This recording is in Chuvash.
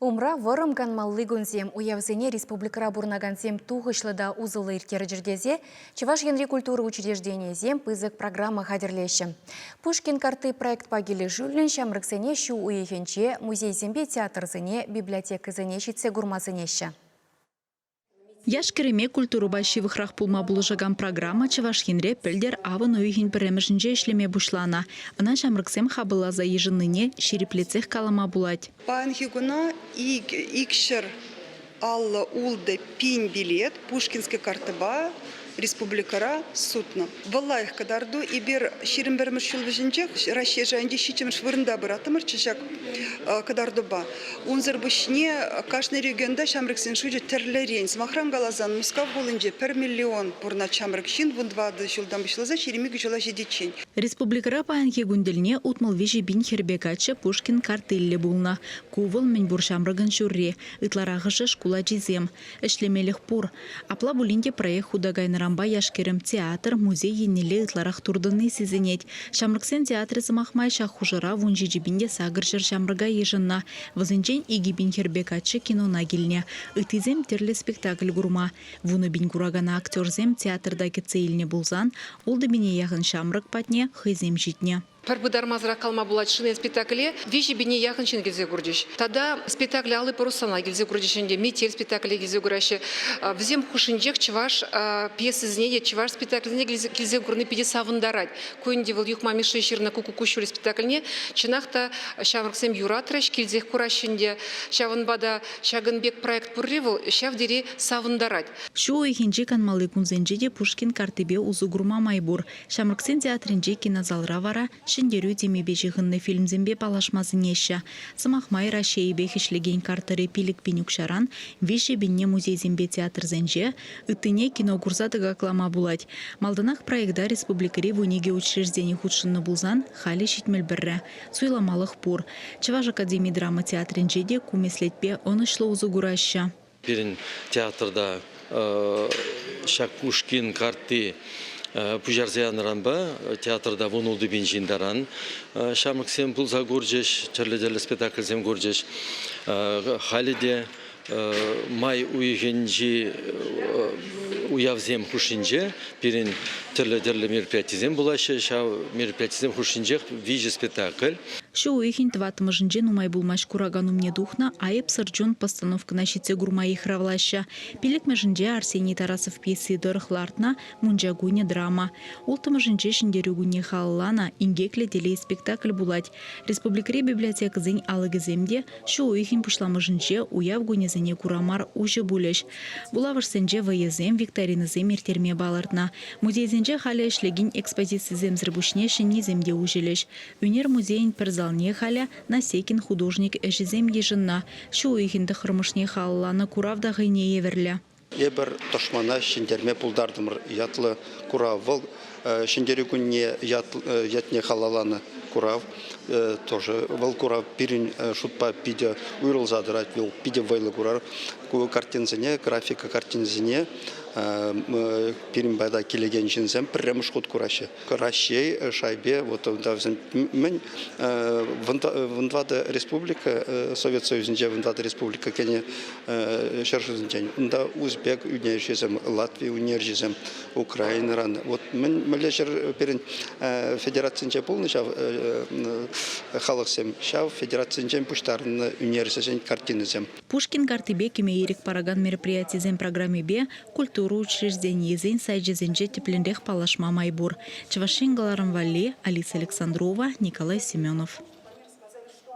Умра вӑрӑм канмалли кунсем. Уявсене республикӑра пурӑнакансем тухӑҫлӑ та усӑллӑ ирттерчӗр тесе Чӑваш Енри культура учрежденийӗсем пысӑк программа хатӗрлеҫҫӗ. Пушкин картти проектпа килӗшӳллӗн ҫамрӑксене ҫу уйӑхӗнче музейсемпе театрсене, библиотекӑсене ҫитсе курма сӗнеҫҫӗ. Яш-кӗрӗме культурӑпа ҫывӑхрах пулма пулӑшакан программа Чӑваш Енре пӗлтӗр авӑн уйӑхӗн пӗрремӗшӗнче ӗҫлеме пуҫланӑ. Ӑна ҫамрӑксем хапӑлласа йышӑннине ҫирӗплетсех калама пулать. Паянхи куна 256 пин билет Пушкинский карттӑпа республикӑра сутнӑ. Вӑл лайӑх кӑтарту. Эпир 21-мӗш ҫул вӗҫӗнчех Раҫҫей шайӗнче ҫиччӗмӗш вырӑнта пыраттӑмӑрччӗ ҫак кӑтартупа. Унсӑр пуҫне кашни регионта ҫамрӑксен шучӗ тӗрлӗрен. Сӑмахран каласан, Мускав хулинче пӗр миллион пурӑнать ҫамрӑк ҫын 14 ҫултан пуҫласа 22 ҫула ҫитиччен. Республикӑра паянхи кун тӗлне 63 пин хӗрпе каччӑ Пушкин карттиллӗ пулнӑ. Ку вӑл мӗнпур ҫамрӑкӑн ҫурри. Ытларахӑшӗ шкул ачисем. Ӗҫлемелӗх пур. Апла пулин те проект хута кайнӑранпа яш-кӗрӗм театр, музей еннелле ытларах туртӑнни сисӗнет. Ҫамрӑксен театрӗ, сӑмах май, ҫак хушӑра 17 800 ҫамрӑка йышӑннӑ. Вӗсенчен 2000 хӗрпе каччӑ кинона килнӗ. Ыттисем тӗрлӗ спектакль курма. 10 000 куракана актерсем театрта кӗтсе илнӗ пулсан, 6000 яхӑн ҫамрӑк патне хӑйсем ҫитнӗ. Пӗр пытармасӑрах калама пулать, Шинель спектакле 3000 яхӑн ҫын килсе курчӗҫ. Тата спектакле Алый парусана килсе курчӗҫ ӗнтӗ, Метель спектакле килсе кураҫҫӗ. Вӗсем хушшинчех чӑваш пьесисене те, чӑваш спектакльсене килсе курни питӗ савӑнтарать. Ку ӗнтӗ вӑл Юхма Мишши ҫырнӑ Куккук куҫҫулӗ спектакльне чӑнах та ҫамрӑксем юратрӗҫ, килсех кураҫҫӗ ӗнтӗ. Ҫавӑнпа та ҫакӑн пек проект пурри вӑл ҫав тери савӑнтарать. Ҫу уйӑхӗнчи канмалли кунсенче те Пушкин карттипе усӑ курма май пур. Ҫамрӑксен театрӗнчи кинозалра вара Ҫӗнтерӳ темипе ҫыхӑннӑ фильмсемпе паллашма сӗнеҫҫӗ. Сӑмах май, Раҫҫейӗпех ӗҫлекен карттӑри 5000 укҫаран 3000-не музейсемпе театрсенче, ыттине кино курса тӑкаклама пулать. Малтанах проекта республикӑри 12 учреждени хутшӑннӑ пулсан, халӗ 71-ре. Суйламалӑх пур. Чӑваш академи драма театрӗнче те ку меслетпе ӑнӑҫлӑ усӑ кураҫҫӗ. Пирӗн театрта ҫак Пушкин картти пуҫарса янӑранпа театрта 16 000 ҫын таран ҫамрӑксем пулса курчӗҫ, тӗрлӗ-тӗрлӗ спектакльсем курчӗҫ. Халӗ те май уйӑхӗнчи уявсем хушшинче пирӗн тӗрлӗ-тӗрлӗ мероприятисем пулаҫҫӗ. Ҫав мероприятисем хушшинчех виҫӗ спектакль. Ҫу уйӑхӗн тӑваттӑмӗшӗнче нумай пулмасть куракан умне тухнӑ Айӑпсӑр чун постановкӑна ҫитсе курма йыхравлаҫҫӗ. Пиллӗкмӗшӗнче Арсений Тарасов пьеси тӑрӑх лартнӑ Мунча кунӗ драма. Улттӑмӗшӗнче Ҫӗнтерӳ кунне халалланӑ Инкеклӗ телей спектакль пулать. Республикӑри библиотекӑсен алӑкӗсем те ҫу уйӑхӗн пуҫламӑшӗнче уяв кунӗсене кура мар уҫӑ пулӗҫ. Вулавӑшсенче вӑйӑсем, викторинӑсем ирттерме палӑртнӑ. Музейсенче халӗ ӗҫлекен экспозицисемсӗр пуҫне ҫӗннисем те уҫӑлӗҫ. Ӳнер музейӗн пӗр залне халӗ Насекин художник ӗҫӗсем йышӑннӑ. Ҫу уйӑхӗн тӑххӑрмӗшне халалланӑ курав та хӑйне евӗрлӗ. Эпир тӑшмана ҫӗнтерме пултартӑмӑр ятлӑ курав. Вӑл Ҫӗнтерӳ кунне ятне халалланӑ курав тоже. Вӑл курав пирӗн шутпа питӗ уйрӑлса тӑрать. Вӑл питӗ вӑйлӑ курав. Ку картинсене, графика картинисене пирӗн пата килекен ҫынсем пӗрремӗш хут кураҫҫӗ. Раҫҫей шайпе вот унта вӗсем мӗн 14 республика Совет Союзӗнче 14 республика кӗнӗ ҫӗршывсенчен. Унта узбек ӳнерҫисем, Латви ӳнерҫисем, Украинӑран. Вот мӗн мӗнле ҫӗр пирӗн федерацинче пулнӑ ҫав халӑхсем, ҫав федерацинчен пуҫтарӑннӑ ӳнерҫӗсен картинисем. Пушкин карттипе кӗме ирӗк паракан мероприятисен программипе культура учрежденийӗсен сайчӗсенче тӗплӗнрех паллашма май пур. Чӑваш Ен кӑларӑм валли Алиса Александрова, Николай Семенов.